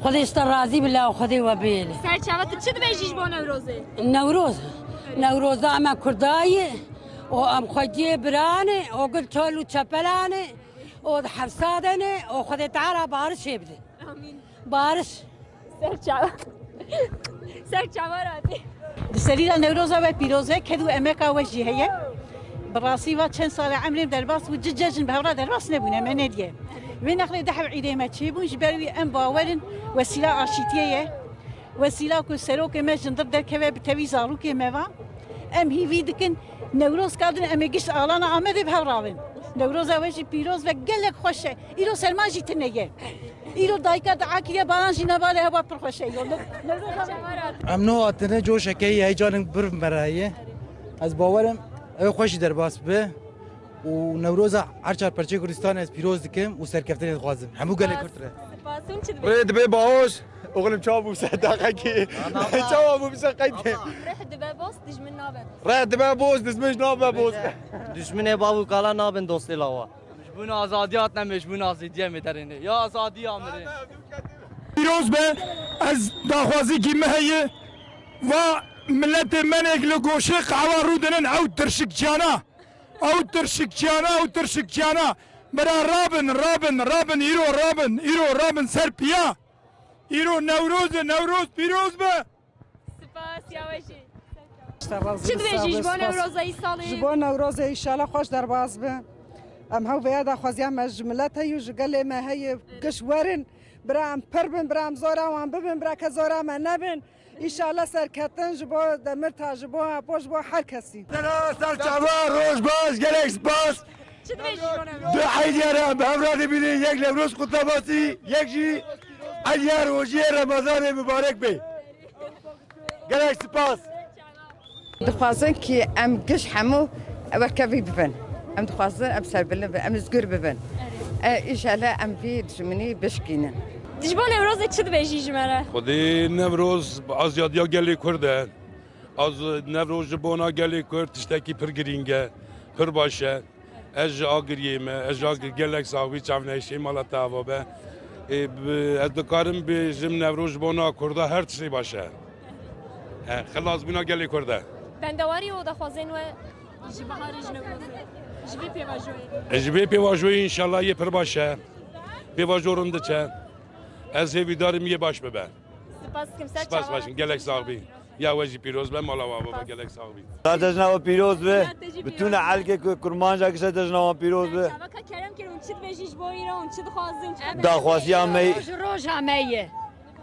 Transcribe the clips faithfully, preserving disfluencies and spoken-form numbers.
Xwedê ji te razî bila û Xwedê we bêle. Ser çava tu çi dibêjî ji bo Newrozê? Newroz. Newroza em e Kurda ye û em xweciyê biran e û gul çol û çepelan e û di hefsa de ne û Xwedê Teala barişê bide. Amîn. Bariş. Ser çava. Ser çava razî. Di serî de Newroza we pîroz e, ked û emeka we jî heye. Bi rastî va çend sal e emrê derbas bû, ci cejn bi hev re derbas nebûne, me nediye. Vê nexlê deh ev îdê me çêbûn, ji ber wî em bawer in wesîla aşîtiyê ye. Wesîla ku serokê me jindir derkeve bi tevî zarokê me va. Em hîvî dikin Newroz kadin em ê gişt alana Amedê bi hev ravin. Newroza we jî pîroz ve gelek xweş e. Îro serma jî tune ye. Îro dayika dua kiriye, baran jî nava de hewa pir xweş e. Îro ne-, Newroza we Em no hatine coşekê heyecanın bir merayı. Ez bawerim ew xweşî derbas bi. û Newroza her çar perçê Kurdistanê ez pîroz dikim û serkeftinê dixwazim. Hemû gelê Kurd re. Spas. Hûn çi dibêjin? Rê dibe bahoz, oğlum çawa bû se daqekî. Çawa bû se qeyde. Rih dibe boz, dijmin nabe dost. Rih dibe boz, dijmin nabe boz. Dijminê bav û kala nabin dostê lawa. Ji bûn azadî hatine, me ji bûn azadî em ê derêne. Ya azadî ya mirin. Pîroz be, ez daxwazîkî me heye, va miletê me nek li goşê qehwa rûdinin ew tirşikçiyana. Ew tirşikçiyana, ew tirşikçiyana. Bira rabin, rabin, rabin, îro rabin, îro rabin ser piya. Îro Newroz e, Newroz pîroz be. Spas ya we jî. Çi dibêjî ji bo Newroza îsalê? Ji bo Newrozê înşallah xweş derbas be. Em hew vêya daxwaziya me ji milet heye û ji gelê me heye. Giş werin, bira em pir bin, bira em zora wan bibin, bira ke zora me nebin. Înşallah serketin ji bo Demirtaş, ji bo Apo, ji bo her kesî. Ser çava, roj baş, gelek spas. Çi dibêjî ji bo Newroz? Du eydiya re em bi hev re dibînin, yek Newroz kutlaması, yek jî eydiya rojiyê Remezanê mibarek be. Gelek spas. Dixwazin ki em giş hemû wekevî bibin. Em dixwazin em serbilind bibin, em zgur bibin. E, înşallah em vî dijminî bişkînin. Tu ji bo Newrozê çi dibêjî ji me re? Xwedê Newroz azadiya gelê Kurd e. Az Newroz ji bona gelê Kurd tiştekî pir girîng e, pir baş e. Ez ji Agiriyê me, ez ji Agir gelek sax bî, çavnehişê mala te ava be. Ê, bi, ez dikarim bêjim Newroz ji bona Kurda her tiştê baş e. He, xilasbûna gelê Kurd e. Bendewarî û daxwazên we ji biharê ji Newrozê, ji vê pêvajoyê. E, ji vê pêvajoyê înşallah yê pir baş e. Pêvajo rind diçe. Ez hêvîdarim yê baş bibe. Spas dikim, ser çava. Spas başim, gelek sax bî. Ya we jî pîroz be, mala we ava be, gelek sax bî. Spas. Cejna we pîroz be. Spas. Te jî pîroz be. Bütün elkê ku kurmanca gişe cejna wan pîroz be. Çava ka kerem kir, hûn çi dibêjî ji bo îro, hûn çi dixwazin, çi Daxwaziya me. Roj, roja me ye.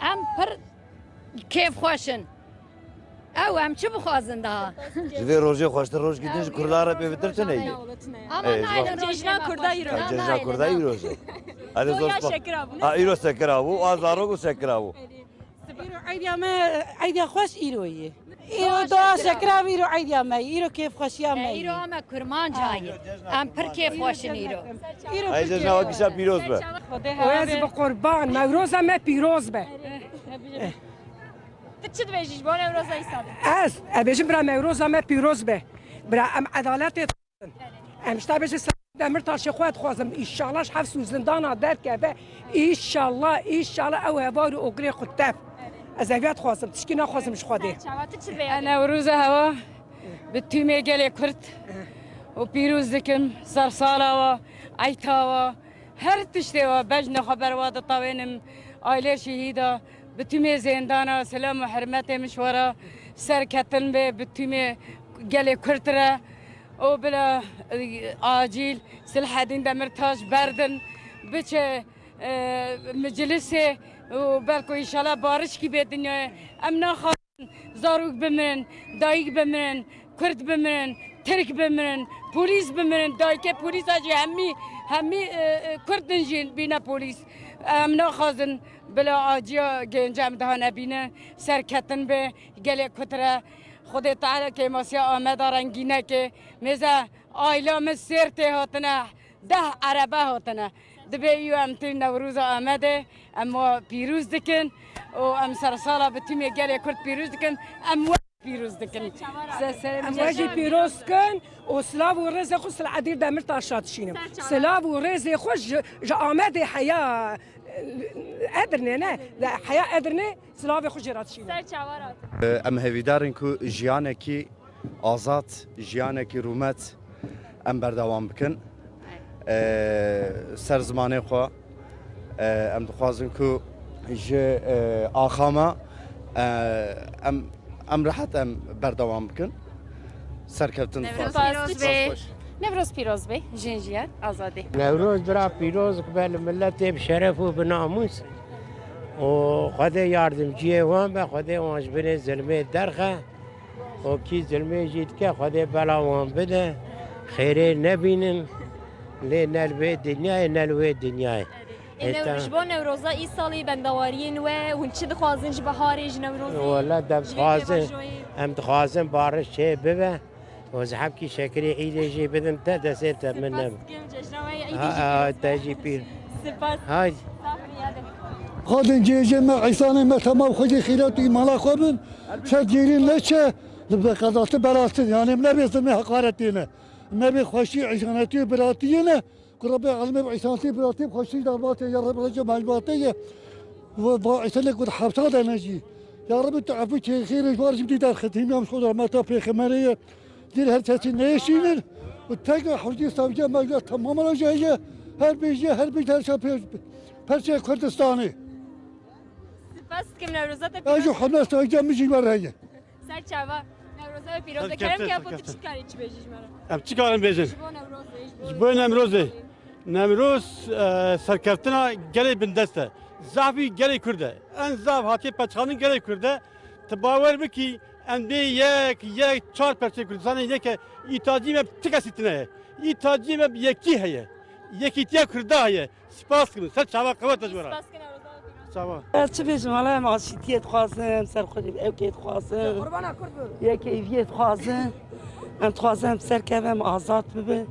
Em pir kêfxweş in. Ew em çi bixwazin daha? Ji vê rojê xweştir rojkî din ji Kurdan re pêvitir tune ye. Ama Ê, ji nayê bo- Cejna Kurda îro. Cejna Kurda îro jî. Hadi zor spas. Şekira bû, ne? Ha, îro sekira bû, a zarok û sekira bû. Îro eydiya me, eydiya xweş îro ye. Îro doğa şekira me, îro eydiya me, îro kêfxweşiya me. Îro ama kurmanca ye. Em pir kêfxweş in îro. Îro Ay pir cejna kêfxweş. Wekî şa pîroz be. Û ez bi qurban, Newroza me pîroz be. Tu çi dibêjî ji bo Newroza îsal? Ez, ez bêjim bira Newroza me pîroz be. Bira em edaletê Em ji te bêjin Selahattin Demirtaşê xwe dixwazim. Înşallah ji hevs û zindana derkeve. Înşallah, înşallah ew heval û ogirê xwe tev. Ez eviya dixwazim. Tişkî naxwazim ji Xwedê. Çawa tu çi vê? Newroza hewa bi tûmê gelê Kurd û pîroz dikim. Sersala wa, eyta wa, her tiştê wa bejna xwe ber wa ditawênim. Ailê şehîda, bi tûmê zêndana, selam û hurmetê min ji we re serketin be, bi tûmê gelê Kurd re. û bila, e, acîl Silahedîn Demirtaş berdin biçe, e, meclisê û belko înşallah barişkî bê dinyayê. Em naxwazin zarok bimirin, dayik bimirin, Kurd bimirin, Tirk bimirin, polîs bimirin, dayikê polîsa jî hemî, hemî, e, e, Kurd in jî bîne polîs. Em naxwazin bila aciya gênca em daha nebîne, serketin be. Gelê Kurd re Xwedê Teala kêmasiya Ameda rengîn neke. Mêze aila min Sêrtê hatine, deh erebe hatine. Dibê îro em tê Newroza Amedê, em we pîroz dikin û em sersala bi tîmê gelê Kurd pîroz dikin, em we pîroz dikin. Em we jî pîroz dikin û silav û rêzê xwe Silahedîn Demirtaş re dişînim. Silav û rêzê xwe ji, ji Amedê heya. Edirne ne? Heya Edirne silavê xwe jê re dişîne. Ser çawa re hatin? Em hêvîdar in ku jiyanekî azad, jiyanekî rûmet em berdewam bikin. Ser zimanê xwe, em dixwazin ku ji axama, em, em rehet em berdewam bikin. Serkeftin dixwazin. Newroz pîroz be. Newroz pîroz be. Jin jiyan azadî. Newroz bira pîroz be li miletê bi şeref û bi namûs. Û Xwedê yardimciyê wan be, Xwedê wan ji binê zilmê derxe. Û kî zilmê jî dike, Xwedê bela wan bide. Xêrê nebînin. Lê ne li vê dinyayê, ne li wê dinyayê. Ê, Hêta new-, ji bo Newroza îsalî bendewariyên we, hûn çi dixwazin ji biharê, ji Newrozê? Wela dem Ji vê dixwazin, pêvajoyê? Em dixwazin bariş çê bibe. Û zehebkî şekirê îdê jî bidin te, destê te min Spas nebe. Dikim, cejna we yê Ha, îdê jî ha, pîroz te be. Jî pîr. Spas. Hay. Safirî yade. Xwedin cêjê me, îsanê me temam xwedî xîret û îmana xwe bin. Ser dîrî neçe, li be qezatî belatin. Yani em nebê zilmê heqaretê ne. Em nebê xweşî, îjanetî û biratiyê ne. Ku Rebê alemê bi îsanetî, biratî, xweşî derbatê ye, Rebê hece mecbatê ye. Ve va îsanê ku di hepsa de ne jî. Ya Rebî tu efû çê xêrê ji war jî bidî derxetî. Hîmya min ji xwe de rahmeta pêxemerê ye. Dîr her kesî neyêşînin. Û teke hewcî sevce mevla temamana jê heye. Her bêjî, her bêjî her şa pê-, perçeya Kurdistanê. Spas dikim Newroza te Ez jî pîroz. Hemle sevce min jî wer heye. Ser çava. Newroza we pîroz be. Kerem ke, tu çi karî çi bêjî ji me re? Em çi karin bêjin? Ji bo Newrozê, ji bo Ji bo Nemrozê. Nemroz, e, serkeftina gelê bindest e. Zafî gelê Kurd e. En zaf hatiye peçxanin gelê Kurd e. Tu bawer bikî, em bê yek, yek, çar perçê Kurdistanê yek e. Îtacî me bi ti kesî tine ye. Îtacî me bi yekî heye. Yekîtiya Kurda heye. Spas dikim. Ser çava qewet e ji we re. Spas dikim Newroza we pîroz. Çava. Ez çi bêjim, wala em aşîtiyê dixwazin, em serxwedî ewkê dixwazin. Qurbana Kurd bibin. Yekêviyê dixwazin. Em dixwazin em serkevin, em azad bibin.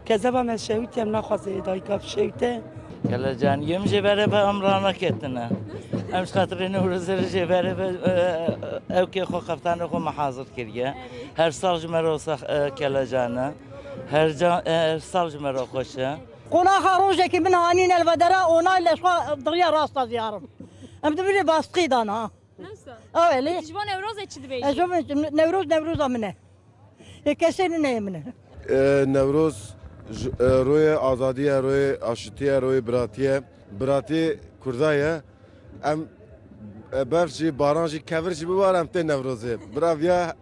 Kezeba me şewitî, em naxwazin ê dayika bişewite. Kelecan, yê min jê berê ve em raneketine. Em ji xatirê Newrozê re jê berê ve, e, ewkê xwe, xeftanê xwe me hazir kiriye. Her sal ji me re wisa, e, Kelecan e. Her ca-, e, her sal ji me re xweş e. Qonaxa rojekî min anîne li vedera onay leşwa diriya rasta ziyarim. Em di binê bastqî dana. Nasıl? Ew elê. Peki ji bo Newrozê çi dibêjî? Ez û Newroz, Newroza min e. Yê kesê nine ye min e. E, Newroz ji, e, royê azadî ye, royê aşitî ye, royê biratî ye. Biratî Kurda ye. Em, e, berf jî, baran jî, kevir jî bibare em tê Newrozê. Bira viya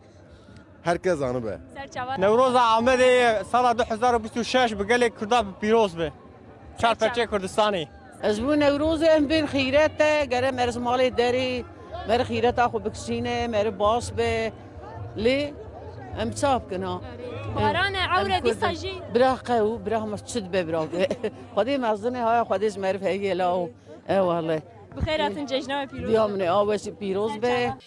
Her kes zanibe. Ser çava. Newroza Amedê sala du hezar û bîst û şeş bi gelê Kurda bi pîroz be. Çar Ser çava. Perçê Kurdistanê. Ez bû Newrozê em bên xîret e, gere me re ji malê derê, me re xîreta xwe bikişîne, me re baş be. Lê em ça bikin ha? Baran e, Em ewre Kurd dîsa in. Jî. Bira qew, bira me çi dibe bira be. Xwedê mezin e, haya Xwedê ji me re heye law. E wele. Bi xêr hatin cejna we pîroz be. Diya min e, a we jî pîroz Ser be. Çava.